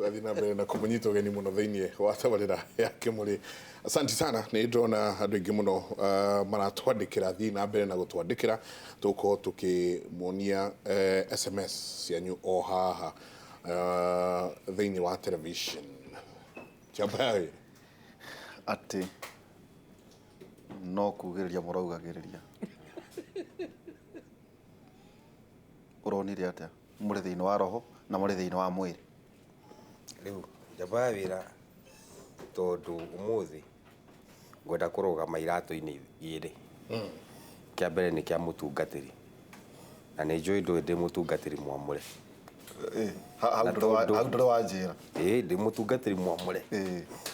Tũgathiĩ na mbere na kũmũnyita ũgeni mũno thĩinĩ wa tabarĩra ya Kĩmũrĩ. Asante sana, nĩ ndĩrona andũ aingĩ mũno maratwandĩkĩra, thiĩ na mbere na gũtwandĩkĩra, tũgũkorwo tũkĩmonia SMS cianyu o haha thĩinĩ wa television. Kĩamba ya wĩra. Atĩ no kugĩrĩria mũraugagĩrĩria. Ũronire atĩa? Mũrĩ thĩinĩ wa roho na mũrĩ thĩinĩ wa mwĩrĩ. Rĩu njamba ya wĩra tondũ ũmũthĩ ngwenda kũrũgama iratũ-inĩ igĩrĩ. Kĩa mbere nĩ kĩa mũtungatĩri na nĩ njũĩ ndũĩ ndĩ mũtungatĩri mwamũre. Hau Na ndũrĩ tondũ- hau ndũrĩ wanjĩra. Ĩĩ ndĩ mũtungatĩri mwamũre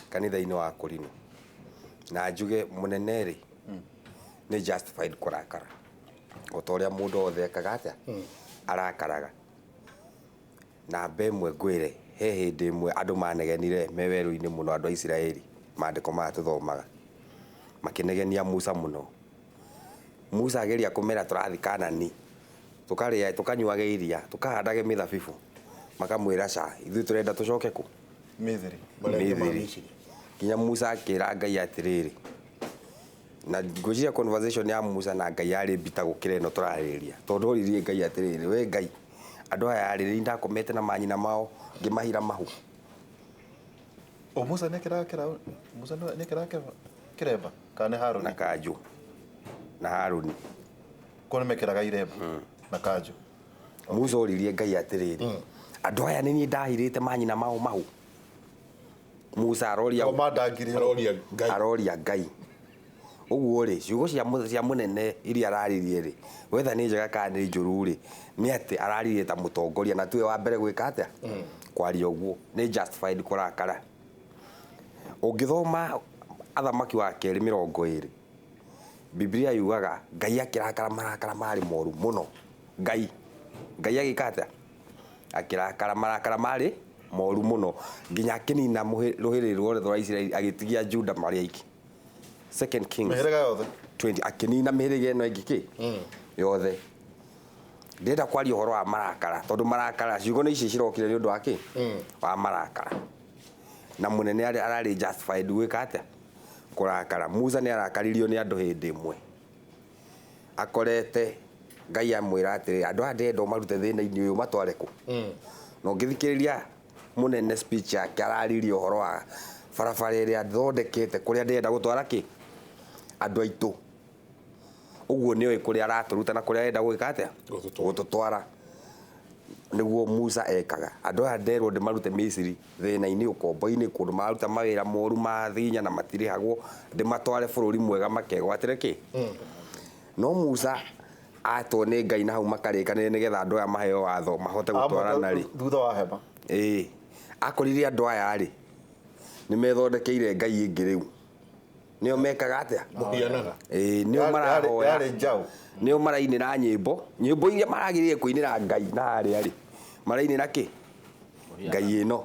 kanitha-inĩ wa Kũrinũ. Na njuge mũnene rĩ nĩ justified kũrakara o ta ũrĩa mũndũ wothe ekaga atĩa arakaraga. Namba ĩmwe ngwĩre he hĩndĩ ĩmwe andũ manegenire me werũ-inĩ mũno andũ a Isiraeli maandĩko maya tũthomaga makĩnegenia Musa mũno. Musa ageria kũmera tũrathiĩ Kanani tũkarĩa tũkanyuage iria tũkahandage mĩthabibũ makamwĩra ca ithuĩ tũrenda tũcoke kũ? Mithiri. Marenge ma Mithiri. Misiri. Nginya Musa akĩra Ngai atĩrĩrĩ, na ngwĩciria conversation ya Musa na Ngai yarĩ mbita gũkĩra ĩno tũrarĩrĩria, tondũ oririe Ngai atĩrĩrĩ, we Ngai, andũ aya rĩ, nĩ ndakomete na manyina mao ngĩmahira mahu. O Musa nĩekĩraga kĩra Musa nĩekĩraga kĩremba kana nĩ Harũni? Na kanjũ na Harũni. Ko nĩmekĩraga iremba na kanjũ. Musa oririe Ngai atĩrĩrĩ, andũ aya nĩ niĩ ndahirĩte manyina mao mahu. Musa aroria O mandangire. Aroria Ngai. Aroria Ngai. Ũguo rĩ, ciugo cia mũnene iria araririe rĩ, wetha nĩ njega kana nĩ njũru rĩ, nĩ atĩ araririe ta mũtongoria na tiwe wa mbere gwĩka atĩa? Kwaria ũguo. Nĩ justified kũrakara. Ũngĩthoma Athamaki wa kerĩ 20, Bibilia yugaga Ngai akĩrakara marakara marĩ moru mũno. Ngai, Ngai agĩka atĩa? Akĩrakara marakara marĩ moru mũno nginya akĩnina rũhĩrĩ ruothe rwa Isiraeli agĩtigia Juda marĩ aiki. Second Kings Mĩhĩrĩga yothe. 20 akĩnina mĩhĩrĩga ĩno ĩngĩ kĩ yothe. Ndĩrenda kwaria ũhoro wa marakara tondũ marakara ciugo nĩ ici cirokire nĩ ũndũ wa kĩ wa marakara. Na mũnene ararĩ justified gwĩka atĩa? Kũrakara. Musa nĩ arakaririo nĩ andũ hĩndĩ ĩmwe. Akorete Ngai amwĩra atĩrĩ, andũ aya ndĩrenda ũmarute thĩna-inĩ ũyũ ũmatware kũ? Na ũngĩthikĩrĩria mũnene speech yake araririe ũhoro wa barabara ĩrĩa thondekete kũrĩa ndĩrenda gũtwara kĩ? Andũ aitũ. Ũguo nĩoĩ kũrĩa aratũruta na kũrĩa arenda gwĩka atĩa? Gũtũtwara. Nĩguo Musa ekaga. Andũ aya nderwo ndĩmarute Misiri thĩna-inĩ, ũkombo-inĩ, kũndũ mararuta mawĩra moru ma thinya na matirĩhagwo, ndĩmatware bũrũri mwega makegwatĩre kĩ? No Musa atwo nĩ Ngai na hau makarĩkanĩre nĩgetha andũ aya maheo watho mahote gũtwarana rĩ. Thutha wa hema. Ĩĩ. Akorire andũ aya rĩ, nĩ methondekeire ngai ĩngĩ rĩu. Nĩo mekaga atĩa? Mũhianano. Ĩĩ, nĩo marahoya. Yarĩ njaũ. Nĩo marainĩra nyĩmbo. Nyĩmbo iria maragĩrĩire kũinĩra Ngai na harĩa rĩ, marainĩra kĩ? Ngai ĩno.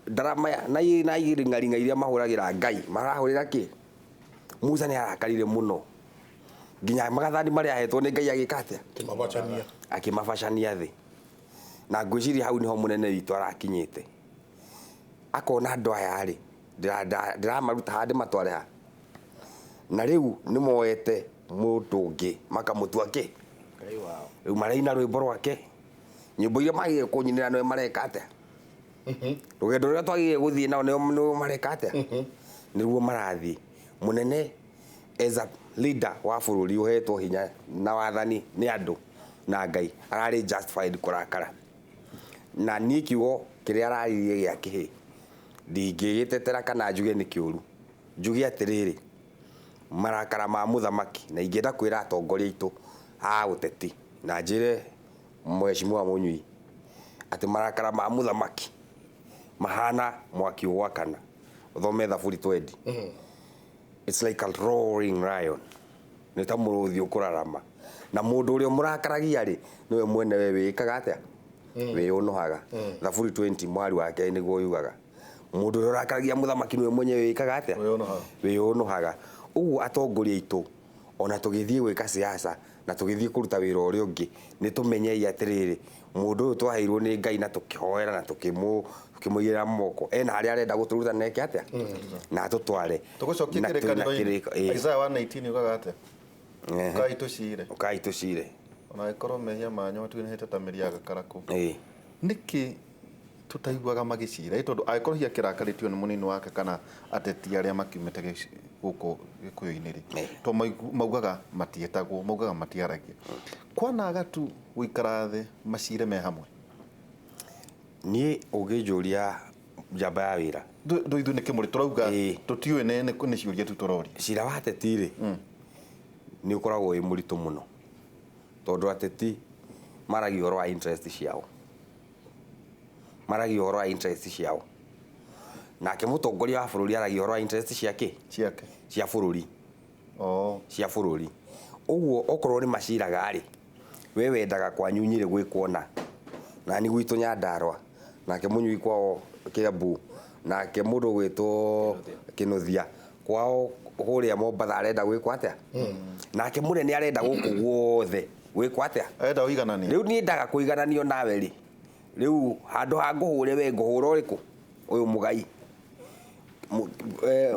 Ndarama na iring'aring'a iria mahũragĩra Ngai, marahũrĩra kĩ? Musa nĩ arakarire mũno. Nginya magathani marĩa ahetwo nĩ Ngai agĩka atĩa? Akĩmabacania. Akĩmabacania thĩ. Na ngwĩciria hau nĩho mũnene witũ arakinyĩte. Akona andũ aya rĩ, ndĩramaruta haha ndĩmatware ha? Na rĩu nĩ moete mũndũ ũngĩ makamũtua kĩ? Rĩu maraina rwĩmbo rwake. Nyĩmbo iria magĩrĩire kũnyinĩra nĩwe mareka atĩa? Rũgendo rũrĩa twagĩrĩire gũthiĩ nao nĩo mareka atĩa? Nĩruo marathiĩ. Mũnene as a leader wa bũrũri ũhetwo hinya na wathani nĩ andũ na Ngai ararĩ justified kũrakara. Na niĩ kiugo kĩrĩa araririe gĩa kĩhĩ ndingĩgĩtetera kana njuge nĩ kĩũru. Njuge atĩrĩrĩ, marakara ma mũthamaki, na ingĩenda kwĩra atongoria aitũ a ũteti na njĩre Mheshimiwa Mũnyui atĩ marakara ma mũthamaki mahana mwaki ũgwakana. Ũthome Thaburi 20. It's like a roaring lion. Nĩ ta mũrũthi ũkũrarama. Na mũndũ ũrĩa ũmũrakaragia rĩ, nĩwe mwene we wĩĩkaga atĩa? Wĩyũnũhaga. Thaburi 20 mũhari wa kerĩ nĩguo yugaga. Mũndũ ũrĩa ũrakaragia mũthamaki nĩwe mwenyewe wĩĩkaga atĩa? Wĩyũnũhaga. Wĩyũnũhaga. Ũguo atongoria aitũ ona tũgĩthiĩ gwĩka siasa Na tũgĩthiĩ kũruta wĩra ũrĩa ũngĩ nĩ tũmenyei atĩrĩrĩ, mũndũ ũyũ twaheirwo nĩ Ngai na tũkĩhoera na tũkĩmũigĩrĩra moko, ena harĩa arenda gũtũruta na eke atĩa na atũtware. Tũgũcokia Na twĩna kĩrĩkanĩro-inĩ. kĩrĩko, ĩĩ. Isaiah 119 yugaga atĩa? Ehe. Ũkai tũcire. Ũkai tũcire. Ona angĩkorwo mehia manyu matuĩnĩhĩte ta mĩri ya gakarakũ. Ĩĩ. Nĩkĩ tũtaiguaga magĩcira? Ĩ tondũ angĩkorwo hihi akĩrakarĩtio nĩ mũnini wake kana ateti arĩa makiumĩte gũkũ Gĩkũyũ-inĩ rĩ, to maugaga matietagwo, maugaga matiaragia. Kwanaga tu gũikara thĩ macire me hamwe. Niĩ ũngĩnjũria njamba ya wĩra, Ndũ ithuĩ nĩ kĩmũrĩ tũrauga, tũtiũĩ nĩ ciũria tu tũroria. Cira wa ateti rĩ, nĩ ũkoragwo wĩ mũritũ mũno, tondũ ateti maragia ũhoro wa interest ciao, maragia ũhoro wa interest ciao, nake mũtongoria wa bũrũri aragia ũhoro wa interest ciake, Ciake, cia bũrũri. Oh. Cia bũrũri. Ũguo okorwo nĩ maciraga rĩ, we wendaga kwanyu Nyĩrĩ gwĩkwo na nani gwitũ Nyandarua, nake mũnyui kwao Kiambu, nake mũndũ ũgwĩtwo Kĩnuthia kwao kũrĩa Mombatha arenda gwĩkwo atĩa, nake mũnene arenda gũkũ guothe gwĩkwo atĩa, Arenda ũiganania. Rĩu niĩ ndaga kũigananio nawe rĩ, rĩu handũ ha ngũhũre we ngũhũra ũrĩkũ ũyũ mũgai.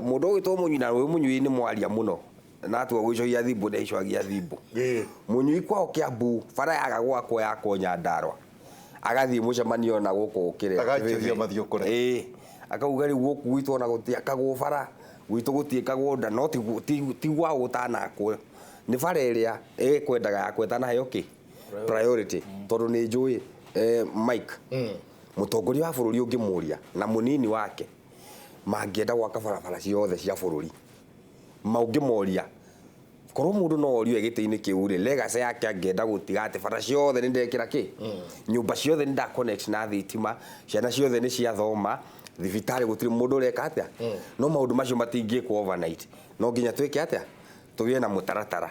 Mũndũ ũgwĩtwo mũnyui, na ũyũ mũnyui nĩ mwaria mũno, na atua gũicũhia thimbũ ndeicũhagia thimbũ. Mũnyui kwao Kiambu bara yaga gwakwo yakwo Nyandarua, agathiĩ mũcemanio na gũkũ kĩrĩa Agaikĩria mathiũ kũrĩa. Ĩĩ, akauga rĩu gũkũ gwitũ ona gũtiakagwo bara, gwitũ gũtiĩkagwo nda, no ti gwao gũtanakwo, nĩ bara ĩrĩa ĩkwendaga yakwo ĩtanaheo kĩ priority. Tondũ nĩ njũĩ, Mike, mũtongoria wa bũrũri ũngĩmũria na mũnini wake mangĩenda gwaka barabara ciothe cia bũrũri, maũngĩmoria korwo mũndũ no orio gĩtĩ-inĩ kĩu rĩ, legacy yake angĩenda gũtiga atĩ bara ciothe nĩ ndekĩra kĩ, nyũmba ciothe nĩ nda connect na thitima, ciana ciothe nĩ ciathoma, thibitarĩ gũtirĩ mũndũ ũreka atĩa. No maũndũ macio matingĩkwo overnight, no nginya twĩke atĩa, tũgĩe na mũtaratara.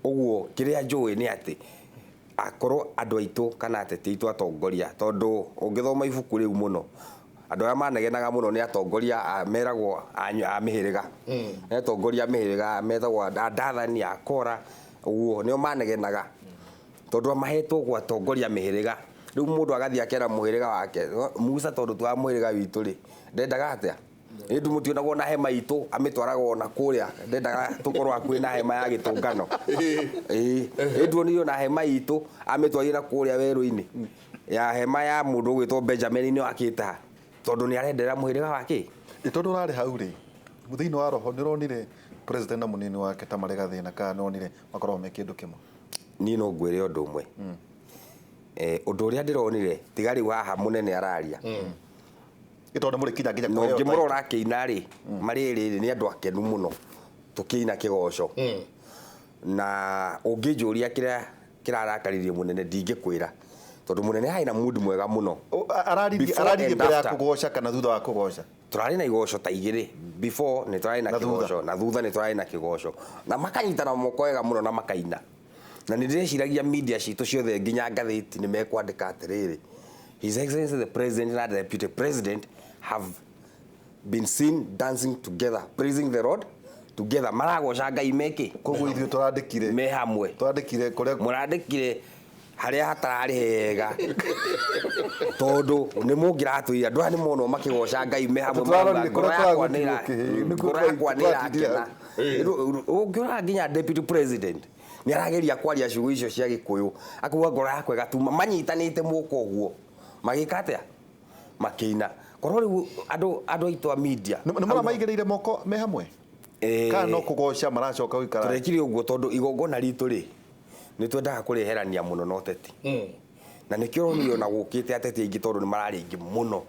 Ũguo kĩrĩa njũĩ nĩ atĩ akorwo andũ aitũ kana ateti aitũ atongoria, tondũ ũngĩthoma ibuku rĩu mũno, andũ arĩa manegenaga mũno nĩ atongoria meragwo a mĩhĩrĩga. Nĩ atongoria a mĩhĩrĩga metagwo a Dathani, a Kora, ũguo nĩo manegenaga, tondũ mahetwo gwatongoria mĩhĩrĩga. Rĩu mũndũ agathiĩ akera mũhĩrĩga wake, Musa, tondũ twa mũhĩrĩga witũ rĩ, ndendaga atĩa, ĩndũ mũtionagwo na hema itũ, amĩtwaraga ona kũrĩa, ndendaga tũkorwo hakuhĩ na hema ya gĩtũngano. Ĩĩ, ĩnduonirio na hema itũ, amĩtwarire na kũrĩa werũ-inĩ ya hema ya mũndũ ũgwĩtwo Benjamin nĩ wakĩte ha, tondũ nĩ arenderera mũhĩrĩga wake. Ĩ tondũ ũrarĩ hau rĩ, thĩinĩ wa roho nĩ ũronire president na mũnini wake ta marĩ gathĩna, kana nĩ wonire makoragwo me kĩndũ kĩmwe? Niĩ no ngwĩre ũndũ ũmwe. Ũndũ ũrĩa ndĩronire tiga rĩu haha mũnene araria, Ĩ tondũ mũrĩ kinya nginya na kũheo ũngĩmũrora akĩina rĩ, marĩ rĩrĩ nĩ andũ akenu mũno tũkĩina kĩgoco. Na ũngĩnjũria kĩrĩa kĩrarakaririe mũnene, ndingĩkwĩra, tondũ mũnene arĩ na mood mwega mũno. Araririe Before araririe and mbere ya after. kũgoca kana thutha wa kũgoca? Tũrarĩ na igoco ta igĩrĩ. Before nĩ tũrarĩ na Na thutha. kĩgoco, na thutha nĩ tũrarĩ na kĩgoco, na makanyitana moko wega mũno na makaina. Na nĩ ndĩreciragia media citũ ciothe nginya ngathĩti nĩ mekwandĩka atĩrĩrĩ, His Excellency the President and the Deputy President have been seen dancing together, praising the Lord together, maragoca Ngai meki. Koguo ithuĩ tũrandĩkire Me hamwe. Tũrandĩkire kũrĩa Mũrandĩkire harĩa hatararĩ hega, tondũ nĩ mũngĩratwĩra andũ aya nĩ monwo makĩgoca Ngai me hamwe, Tũrarorire marauga, ngoro kũrĩa yakwa nĩ tũragũtirwo kĩhĩ, nĩkuo ngoro yakwa nĩ tũratindire ĩrakena. Ũngĩrora nginya Deputy President nĩ arageria kwaria ciugo icio cia Gĩkũyũ, akauga ngoro yakwa ĩgatuma, manyitanĩte moko ũguo magĩka atĩa, makĩina. Korwo rĩu andũ aitũ a media Nĩ maramaigĩrĩire moko me hamwe kana no kũgoca maracoka gũikara? Tũrekire ũguo tondũ igongona ritũ rĩ, nĩ twendaga kũrĩherania mũno na ũteti, na nĩkĩo ũronire ona gũkĩte ateti aingĩ, tondũ nĩ mararĩ aingĩ mũno,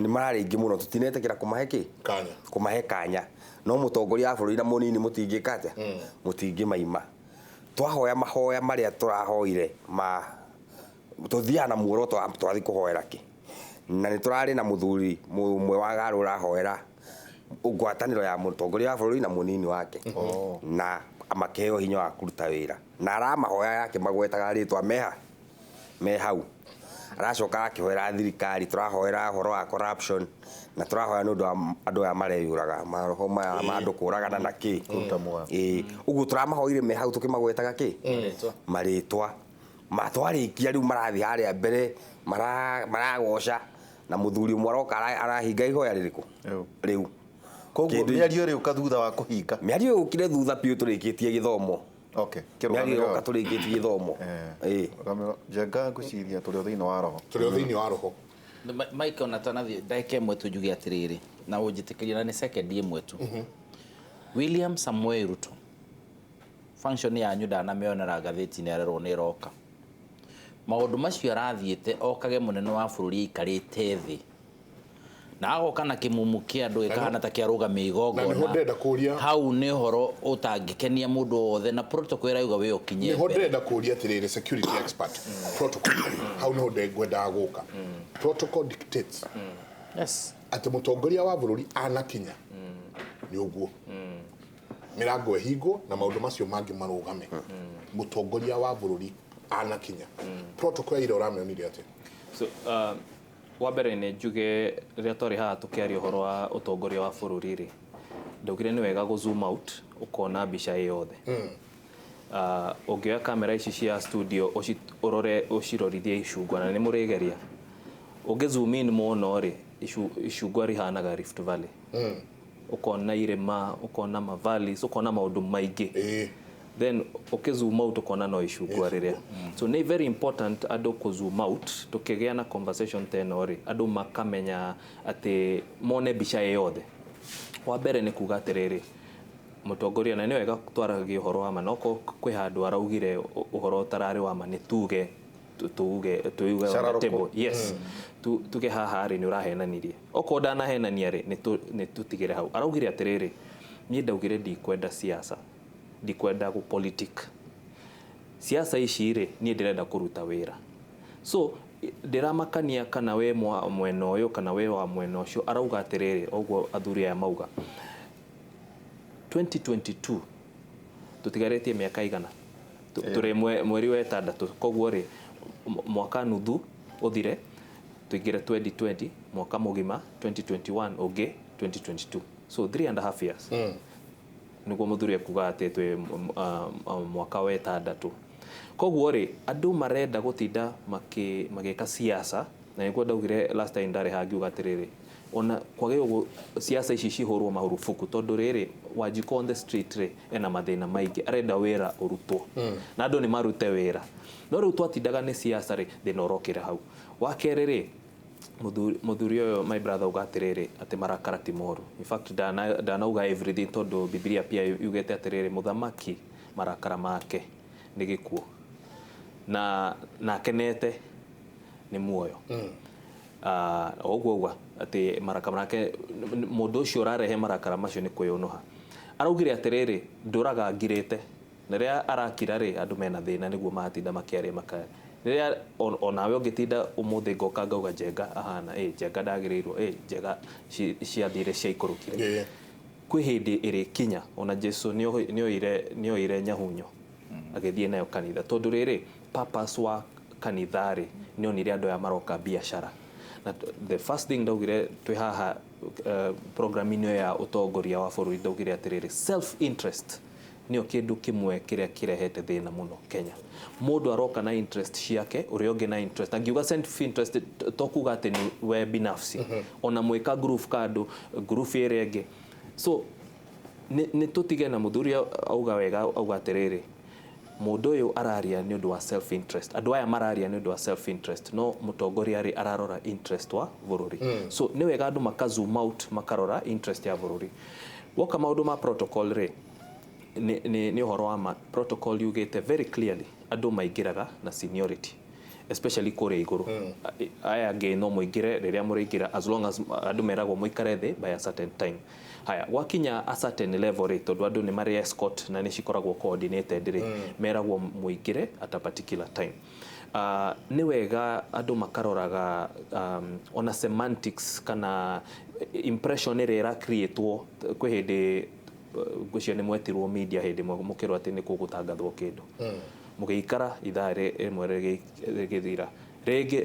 nĩ mararĩ aingĩ mũno, tũtinetĩkĩra kũmahe kĩ? Kanya. Kũmahe kanya. No mũtongoria wa bũrũri na mũnini mũtingĩka atĩa, mũtingĩmaima. Twahoya mahoya marĩa tũrahoire, ma tũthiaga na muoroto wa tũrathiĩ kũhoera kĩ, na nĩ tũrarĩ na mũthuri ũmwe wa Garũ ũrahoera ngwatanĩro ya mũtongoria wa bũrũri na mũnini wake, na makĩheo hinya wa kũruta wĩra, na aramahoya yake magwetaga rĩtwa meha me hau. Aracoka akĩhoera thirikari, tũrahoera ũhoro wa corruption na tũrahoya nĩ ũndũ wa andũ aya mareyũraga, maroho maya ma andũ kũragana na kĩ. Kũruta muoyo. Ĩĩ, ũguo tũramahoire me hau tũkĩmagwetaga kĩ? Marĩtwa. Marĩtwa. Matwarĩkia rĩu marathiĩ harĩa mbere maragoca na mũthuri ũmwe aroka arahinga ihoya rĩrĩkũ? Rĩu. Rĩu. Koguo mĩario ĩrĩũka thutha wa kũhinga. Mĩario yũkire thutha biũ tũrĩkĩtie gĩthomo. Okay. Mĩario ĩroka tũrĩkĩtie gĩthomo. Ĩĩ. Kĩrũgamĩro Njenga, ngwĩciria tũrĩ o thĩinĩ wa roho. Tũrĩ o thĩinĩ wa roho. Mike, ona tanathiĩ ndagĩka ĩmwe tu njuge atĩrĩrĩ, na ũnjĩtĩkĩrie na nĩ second ĩmwe tu. William Samoei Ruto, function yanyu ndanamĩonera ngathĩti-inĩ, arerwo nĩ ĩroka. Maũndũ macio arathiĩte okage mũnene wa bũrũri aikarĩte thĩ na agoka na kĩmumu kĩa andũ gĩkahana ta kĩarũgamia Na igongona. nĩho ndĩrenda kũũria. Hau nĩ ũhoro ũtangĩkenia mũndũ wothe na protocol ĩrauga wĩ ũkinye Nĩho mbere. ndĩrenda kũũria atĩrĩrĩ, security expert, protocol hau nĩho ngwendaga gũka. Protocol dictates atĩ mũtongoria wa bũrũri anakinya nĩ ũguo mĩrango ĩhingwo na maũndũ macio mangĩ marũgame. Mũtongoria wa bũrũri anakinya, protocol ya ira ũramĩonire atĩa? So, wa mbere nĩ njuge rĩrĩa twarĩ haha tũkĩaria ũhoro wa ũtongoria wa bũrũri rĩ, ndaugire nĩ wega gũ zoom out ũkona mbica ĩ yothe. Ũngĩoya kamera ici cia studio ũrore ũcirorithie icungwa, na nĩ mũrĩgeria, ũngĩ zoom in mũno rĩ, icungwa rĩhanaga Rift Valley, ũkona irĩma, ũkona ma valleys, ũkona maũndũ maingĩ. Then ũkĩ zoom out ũkona no icungwa rĩrĩa. So nĩ very important andũ kũ zoom out tũkĩgĩa na conversation ta ĩno rĩ, andũ makamenya atĩ mone mbica ĩ yothe. Wa mbere nĩ kuga atĩrĩrĩ, mũtongoria, na nĩ wega twaragia ũhoro wa ma, no korwo kwĩ handũ araugire ũhoro ũtararĩ wa ma, nĩ tuge tuge tuuge on the Cararũkũ. table. Yes, tuge haha rĩ, nĩ ũrahenanirie. Okorwo ndanahenania rĩ, nĩ tũtigĩre hau. Araugire atĩrĩrĩ, niĩ ndaugire ndikwenda siasa, ndikwenda gũ politic siasa ici rĩ, niĩ ndĩrenda kũruta wĩra. So ndĩramakania kana we mwena ũyũ kana we wa mwena ũcio. Arauga atĩrĩrĩ, ũguo athuri aya mauga 2022 tũtigarĩtie mĩaka igana. Tũrĩ mweri wa ĩtandatũ, koguo rĩ, mwaka nuthu ũthire tũingĩre 2020, mwaka mũgima 2021, ũngĩ 2022, so 3.5 years. Nĩguo mũthuri ekuga atĩ twĩ mwaka wa ĩtandatũ. Koguo rĩ, andũ marenda gũtinda magĩka siasa, na nĩguo ndaugire last time ndarĩ haha ngiuga atĩrĩrĩ, ona kwagĩrĩirwo siasa ici cihũrwo marubuku, tondũ rĩrĩ, Wanjikũ on the street rĩ, ena mathĩna maingĩ, arenda wĩra ũrutwo na andũ nĩ marute wĩra, no rĩu twatindaga nĩ siasa rĩ, thĩna ũrokĩra hau. Wa kerĩ rĩ, mũthuri ũyũ, my brother, uga atĩrĩrĩ atĩ marakara ti moru. In fact, ndanauga everything, tondũ Bibilia pia yugĩte atĩrĩrĩ, mũthamaki marakara make nĩ gĩkuũ na akenete nĩ muoyo. O ũguo uga atĩ marakara make, mũndũ ũcio ũrarehe marakara macio nĩ kwĩyũnũha. Araugire atĩrĩrĩ, ndũraga ngirĩte, na rĩrĩa arakira rĩ, andũ mena thĩna, nĩguo maratinda makĩaria makaya. Rĩrĩa onawe ũngĩtinda ũmũthĩ ngoka ngauga Njenga ahana ĩ, Njenga ndagĩrĩirwo ĩ, Njenga ciathire ciaikũrũkire, kwĩ hĩndĩ ĩrĩkinya ona Jesu nĩoire nyahunyo agĩthiĩ nayo kanitha, tondũ rĩrĩ, purpose wa kanitha rĩ, nĩonire andũ aya maroka biacara. Na the first thing ndaugire twĩ haha, program-inĩ ĩyo ya ũtongoria wa bũrũri, ndaugire atĩrĩrĩ, self interest nĩyo kĩndũ kĩmwe kĩrĩa kĩrehete thĩna mũno Kenya. Mũndũ aroka na interest ciake, ũrĩa ũngĩ na interest, na ngiuga self interest to kuga atĩ nĩ we binafsi, ona mwĩka group ka andũ, group ĩrĩa ĩngĩ. So nĩ tũtige na mũthuri auga wega, auga atĩrĩrĩ, mũndũ ũyũ araria nĩ ũndũ wa self interest, andũ aya mararia nĩ ũndũ wa self interest, no mũtongoria rĩ, ararora interest wa bũrũri. So nĩ wega andũ maka zoom out makarora interest ya bũrũri. Woka maũndũ ma protocol rĩ, nĩ ũhoro wa ma, protocol yugĩte very clearly andũ maingĩraga na seniority, especially kũrĩa igũrũ. Aya angĩ no mũingĩre rĩrĩa mũrĩingĩra, as long as andũ meragwo mũikare thĩ by a certain time. Haya, gwakinya a certain level rĩ, tondũ andũ nĩ marĩ escort na nĩ cikoragwo coordinated rĩ, meragwo mũingĩre at a particular time. Nĩ wega andũ makaroraga ona semantics kana impression ĩrĩa ĩra-createwo. Kwĩ hĩndĩ ngwĩciria nĩ mwetirwo media hĩndĩ ĩmwe mũkĩrwo atĩ nĩ kũgũtangathwo kĩndũ, mũgĩikara ithaa rĩmwe rĩgĩthira. Rĩngĩ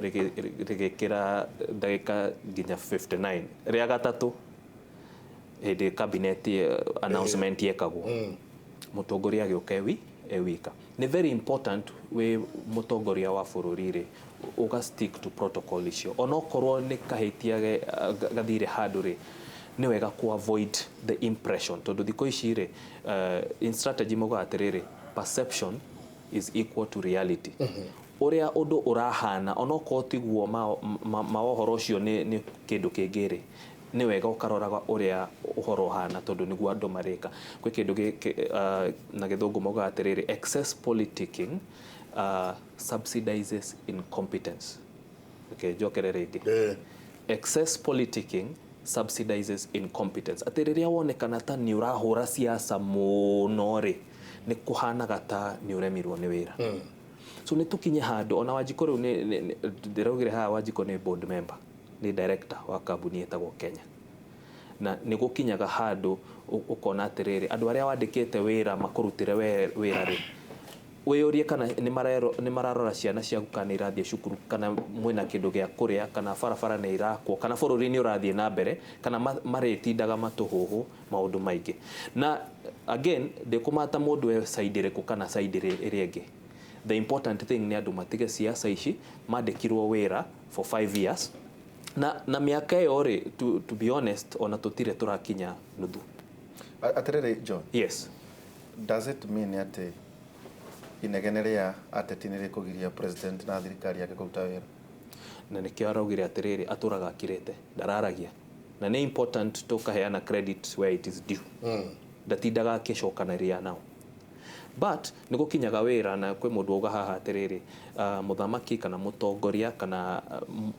rĩgĩkĩra ndagĩka nginya 59. Rĩa gatatũ hĩndĩ cabinet announcement yekagwo, mũtongoria agĩũka e wika. Nĩ very important wĩ mũtongoria wa bũrũri rĩ, ũga stick to protocol icio, onokorwo nĩ kahĩtia gathire handũ rĩ, nĩ wega ku avoid the impression, tondũ thikũ ici rĩ, in strategy maugaga atĩrĩrĩ, perception is equal to reality. Ũrĩa ũndũ ũrahana, onokorwo tiguo ma ũhoro ũcio nĩ kĩndũ kĩngĩ rĩ, nĩ wega ũkaroraga ũrĩa ũhoro ũhana, tondũ nĩguo andũ marĩka. Kwĩ kĩndũ na gĩthũngũ maugaga atĩrĩrĩ, excess politicking subsidizes incompetence. Okay, njokere rĩngĩ. Excess politicking subsidizes incompetence, atĩ rĩrĩa wonekana ta nĩ ũrahũra siasa mũno rĩ, nĩ kũhanaga ta nĩ ũremirwo nĩ wĩra. So nĩ tũkinye handũ ona Wanjikũ rĩu ndĩraugire haha, Wanjikũ nĩ board member, nĩ director wa kambuni ĩtagwo Kenya, na nĩ gũkinyaga handũ ũkona atĩrĩrĩ, andũ arĩa wandĩkĩte wĩra makũrutĩre we wĩra rĩ, wĩyũrie kana nĩ mararora ciana ciaku kana nĩ irathiĩ cukuru, kana mwĩna kĩndũ gĩa kũrĩa, kana barabara nĩ irakwo, kana bũrũri nĩ ũrathiĩ na mbere, kana marĩtindaga matũhũhũ maũndũ maingĩ. Na again, ndĩkũmata mũndũ e side ĩrĩkũ kana side ĩrĩa ĩngĩ. The important thing nĩ andũ matige siasa ici. Mandĩkirwo wĩra for 5 years, na mĩaka ĩyo rĩ, to be honest, ona tũtirĩ tũrakinya nuthu. Atĩrĩrĩ John. Yes. Does it mean atĩ inegene rĩa ateti nĩ rĩkũgiria president na thirikari yake kũruta wĩra? Na nĩkĩo araugire atĩrĩrĩ, atũraga akirĩte, ndararagia, na nĩ important tũkaheana credit where it is due. Ndatindaga akĩcokanĩria nao, but nĩ gũkinyaga wĩra na kwĩ mũndũ wauga haha atĩrĩrĩ, mũthamaki kana mũtongoria kana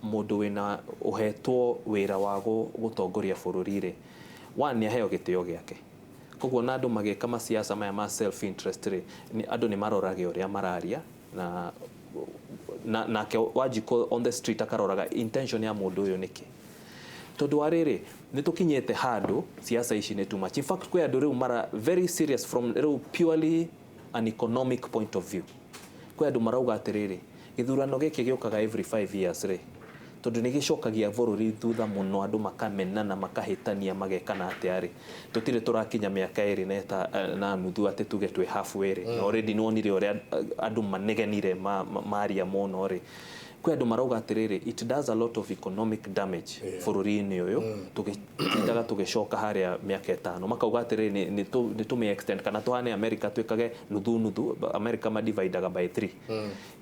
mũndũ wĩna ũhetwo wĩra wa gũtongoria bũrũri rĩ, one, nĩ aheo gĩtĩo gĩake. Koguo na andũ magĩka maciaca maya ma self interest rĩ, andũ nĩ marorage ũrĩa mararia, na nake Wanjikũ on the street akaroraga intention ya mũndũ ũyũ nĩkĩ, tondũ wa rĩrĩ, nĩ tũkinyĩte handũ siasa ici nĩ too much. In fact, kwĩ andũ rĩu mara very serious from rĩu purely an economic point of view. Kwĩ andũ marauga atĩrĩrĩ, gĩthurano gĩkĩ gĩũkaga every 5 years rĩ, tondũ nĩ gĩcokagia bũrũri thutha mũno, andũ makamenana, makahĩtania, magekana atĩa rĩ, tũtirĩ tũrakinya mĩaka 2 na nuthu atĩ tuge twĩ halfway rĩ, na already nĩ wonire ũrĩa andũ manegenire maria mũno rĩ. Kwĩ andũ marauga atĩrĩrĩ, it does a lot of economic damage bũrũri-inĩ ũyũ, tũgĩtindaga tũgĩcoka harĩa mĩaka 5. Makauga atĩrĩrĩ, nĩ tũmĩ extend kana tũhane America, twĩkage nuthu nuthu. America madividaga by 3.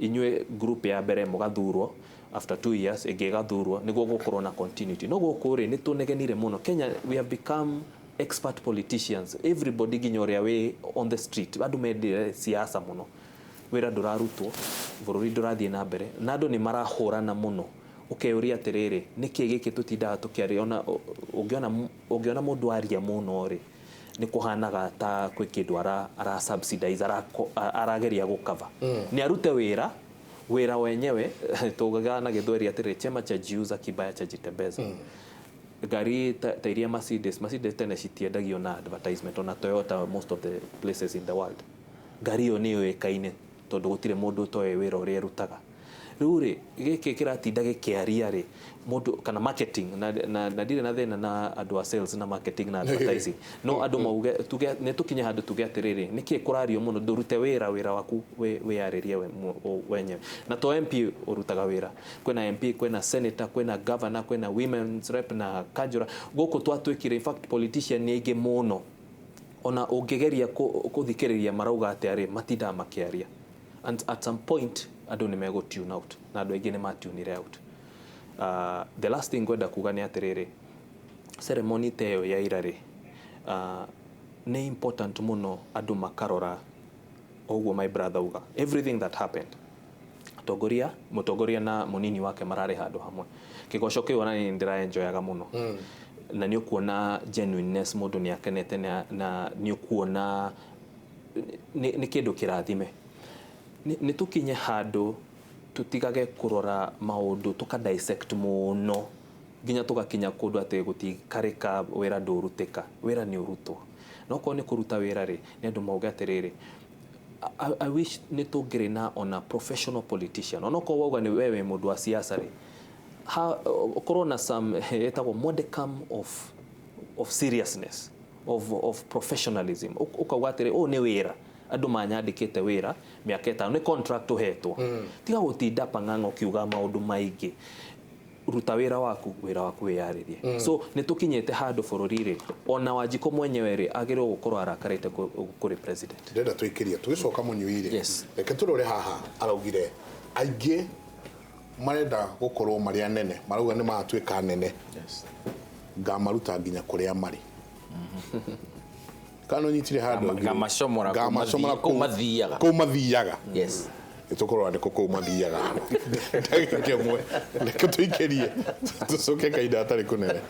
Inyuĩ group ya mbere mũgathurwo after 2 years, ĩngĩ ĩgathurwo, nĩguo gũkorwo na continuity. No gũkũ rĩ, nĩ tũnegenire mũno. Kenya, we have become expert politicians, everybody, nginya ũrĩa wĩ on the street. Andũ mendire siasa mũno, wĩra ndũrarutwo, bũrũri ndũrathiĩ na mbere, na andũ nĩ marahũrana mũno. Ũkeyũria atĩrĩrĩ, nĩkĩ gĩkĩ tũtindaga tũkĩaria? Ona ũngĩona mũndũ aria mũno rĩ, nĩ kũhanaga ta kwĩ kĩndũ ara subsidize, arageria gũcover. Nĩ arute wĩra, wĩra wenyewe tugaga na gĩthweri atĩrĩ, chema cha jiuza kibaya cha jitembeza. Ngari ta iria Mercedes tene citiendagio na advertisement, ona Toyota, most of the places in the world ngari ĩyo nĩ yũĩkaine, tondũ gũtirĩ mũndũ ũtoĩ wĩra ũrĩa ĩrutaga. Rĩu rĩ, gĩkĩ kĩratinda gĩkĩaria rĩ, mũndũ kana marketing, na ndirĩ na thĩna na andũ a sales na marketing na advertising, no andũ mauge tuge nĩ tũkinye handũ tuge atĩrĩrĩ, nĩkĩ kũrario mũno? Ndũrute wĩra, wĩra waku wĩyarĩrie we wenyewe. Na to MP ũrutaga wĩra, kwĩna MP, kwĩna senator, kwĩna governor, kwĩna women's rep na kanjũra. Gũkũ twatuĩkire, in fact, politician nĩ aingĩ mũno, ona ũngĩgeria kũthikĩrĩria marauga atĩa rĩ, matindaga makĩaria, and at some point andũ nĩ megũ tune out, na andũ aingĩ nĩ matunire out. The last thing ngwenda kuga nĩ atĩrĩrĩ, ceremony ta ĩyo ya ira rĩ, nĩ important mũno andũ makarora ũguo my brother uga, everything that happened. Atongoria, mũtongoria na mũnini wake mararĩ handũ hamwe. Kĩgoco kĩu ona niĩ ndĩraenjoyaga mũno, na nĩ ũkuona genuineness, mũndũ nĩ akenete, na nĩ ũkuona nĩ kĩndũ kĩrathime. Nĩ tũkinye handũ tũtigage kũrora maũndũ, tũka dissect mũno nginya tũgakinya kũndũ atĩ gũtikarĩka, wĩra ndũrutĩka. Wĩra nĩ ũrutwo, no korwo nĩ kũruta wĩra rĩ, nĩ andũ mauge atĩrĩrĩ, I wish nĩ tũngĩrĩ na ona professional politician, onokorwo wauga nĩ we wĩ mũndũ wa siasa rĩ, ũkorwo na some ĩtagwo modicum of seriousness, of professionalism. Ũkauga atĩrĩ, ũyũ nĩ wĩra andũ manyandĩkĩte, wĩra mĩaka 5, nĩ contract ũhetwo. Tiga gũtinda pang'ang'a ũkiuga maũndũ maingĩ, ruta wĩra waku, wĩra waku wĩyarĩrie. So nĩ tũkinyĩte handũ bũrũri rĩ, ona Wanjikũ mwenyewe rĩ, agĩrĩirwo gũkorwo arakarĩte kũrĩ president. Ndĩrenda tũikĩrie tũgĩcoka mũnyui rĩ. Reke tũrore haha, araugire aingĩ marenda gũkorwo marĩ anene, marauga nĩ magatuĩka nene. Ngamaruta nginya kũrĩa marĩ. Kana ũnyitire handũ? Ngamacomora kũu. Ngamacomora. Kũu mathiaga. Kũu mathiaga. Nĩ tũkũrora nĩkũ kũu mathiaga. Ndagĩka ĩmwe, reke tũikĩrie, tũcoke kahinda hatarĩ kũnene.